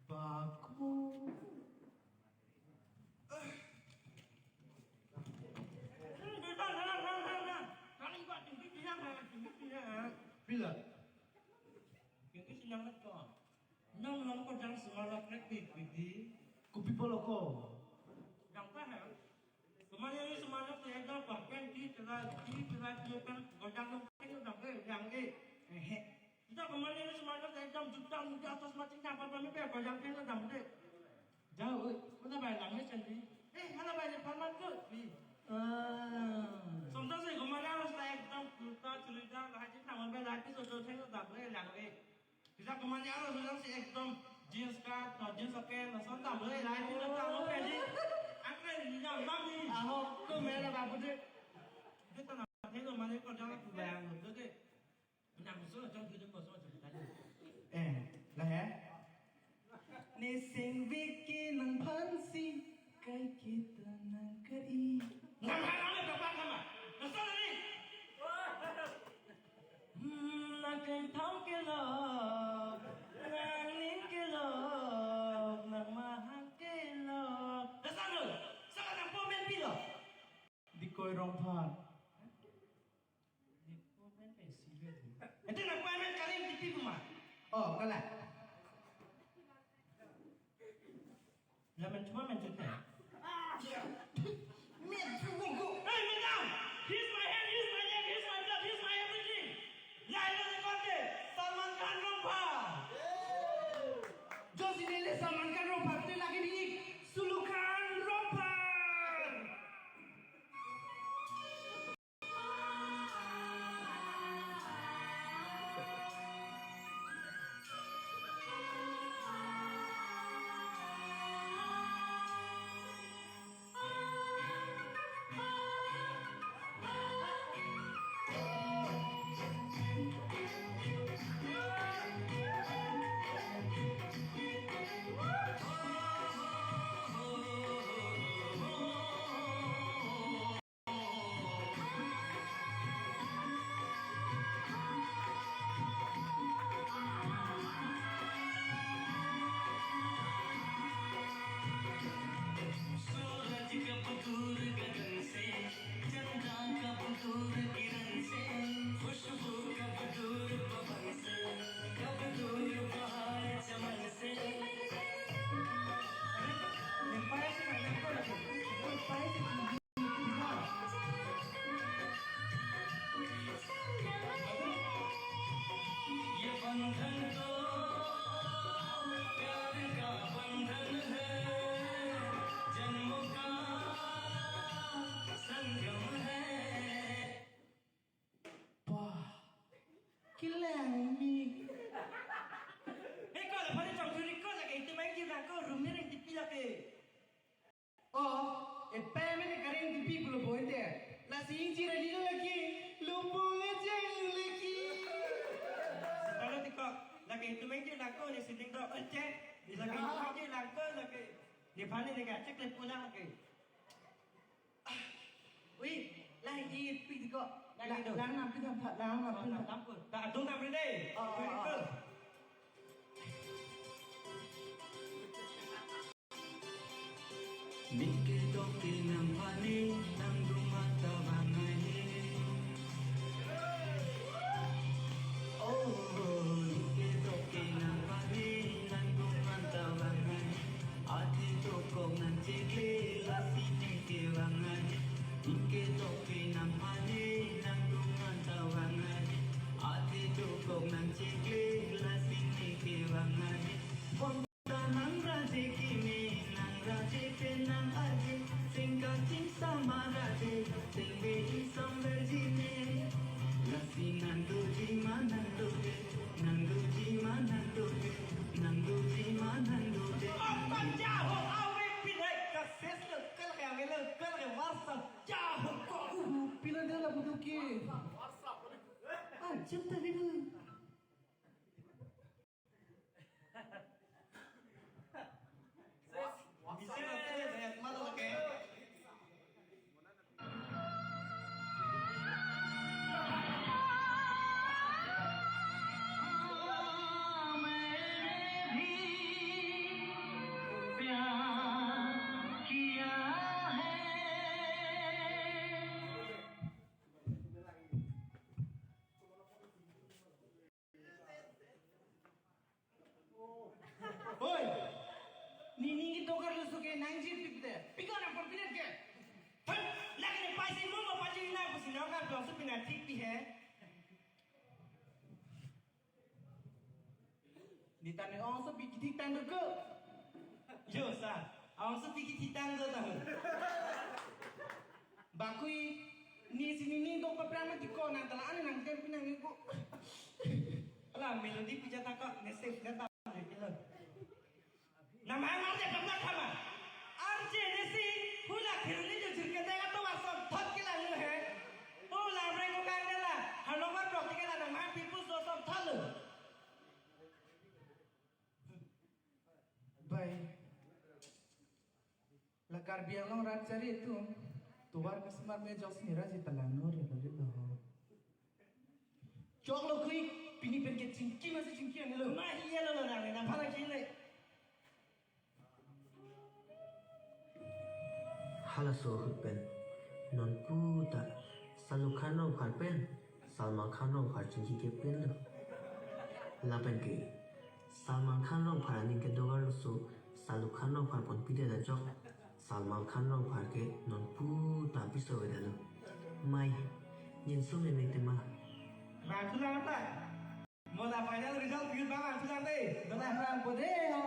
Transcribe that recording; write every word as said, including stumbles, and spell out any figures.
Baku. Pila? Nang long ko jang semalak rek di, di. Kopi pulo ko? Jang ka ha? Kemari ini semalak saya jang bahkan di tera, di tera, di kan gojang long kan jang ke, jang ke. Ehe. Kita kemari ini semalak saya jang juta, juta atas macam apa kami pe gojang ke jang ke. Jauh, mana bayar langnya sendiri? Eh, mana bayar paman tu? Di. Ah. Sonta se kemari harus naik jang kurta, churidar, haji tangan bayar lagi so so saya tak bayar lang eh. Kita kemari harus bilang si ekdom jeans cut, no jeans oke, no sonta boleh lain itu tak mau kaji. Angkre ini jam kami. Ahok, tu mera babu deh. Dia tanah helo mana kau jangan tu bayang tu deh. Menang so jam tu jam kosong jam tadi. Eh, lah ya. Nising Vicky nangphansi kai kita nangkari. Nang hana me kapan nama? Nasa ni. Hmm, nang keng thang kelok, nang ning kelok, nang mahang kelok. Dasar lo, saka nang pomen pilo. Dikoi Rongphar. Dikoi pomen pe sibet. Ente nang pomen karing tipi kuma. Oh, kalah. Lamen cuma mencet ya. Mencet bungku. Hey, madam! He's my head, he's my neck, he's my blood, he's my everything. Lain na konde, Salman Khan Rongphar. Josi nele Salman Khan Rongphar, te lagi ni Sulu Khan Rongphar. सूरज कब दूर गगन से, चंदा कब दूर किरण से, खुशबू कब दूर पवन से, कब दूर बहार चमन से। ये बंधन तो प्यार का बंधन है, जन्मों का संगम है। Bah, kelang mi. Hei, ko la phari chongchuri ko lake, itum main kita ko room ni ring tipi lake. Oh, e payment karing tipi pulo boy te. Lasi ingchir alilo lake, lupo aja lake. Kalau tiko, lake itum main kita ko ni sitting to, oke. Lake itum main kita ko lake. Ni phani ni ka check le pulang lake. Ui, lahi pi ko. Lahi do. Lang nam pi tham pha, lang nam pi tham. Tam pun. Ta dung tam ri dei. Oh, oh, oh. Ning ketok kenang pani nangdung mata bangai. Oh, ning ketok kenang pani nangdung mata bangai. Athe dokok nangchekle lasi ning ke bangai. Ning ketok kenang pani nangdung mata bangai. Athe dokok nangchekle lasi ning ke bangai. Nang raje kimi, nang raje pen nang aje, sing kaching sama raje, sing be isam verjine. Lasi nang doji ma nang dobe, nang doji ma nang dobe, nang doji ma nang dobe. Apa jahok ave pinai kases lo kal ke ave lo kal ke WhatsApp jahok ko. Uh, pila dia lapu duki. Ah, cinta dia. Sis, bisa nanti deh, saya malu pakai. Piko nangpon pidet ke? Thun, lagi ne paisi mo mo paisi na pusi nang kan bangso pina thik pi he. Neta ne ongso pi kethik tang do ko. Yo sir, ongso pi kethik tang do tahu. Bakui ne si ne ne do paprang mati ko nang tala ane nang jem pinang ko. Ala melody pija ta ko ne save ne ta ne kilo. Nang mai mar je pamna thama. Arje ne si hula khiruni jo jirke tega to var som thot ke lang he. Hula bre ko kang dela. Halo mar prok ke la nang mai pipu so som thot lo. Bai. La Karbi Anglong rat chari atum tovar kasemar me jok si nera ji ta langno re lo lo ho. Choklo kui, pini pen ke chingki masi chingki ang lo. Ma hiya lo lo nang nang phala ching le. Halaso ahut pen non puta Salukhan Rongphar pen Salman Khan Rongphar chingki ke pen lo. Lapen ke Salman Khan Rongphar aning kedo arloso Salukhan Rongphar pon pidet ajok Salman Khan Rongphar ke non puta piso ave dalo. Mai, jinso meme tema. Bang tulang ta. Moda final result bigit bang tulang de. Dona hrang pode ho.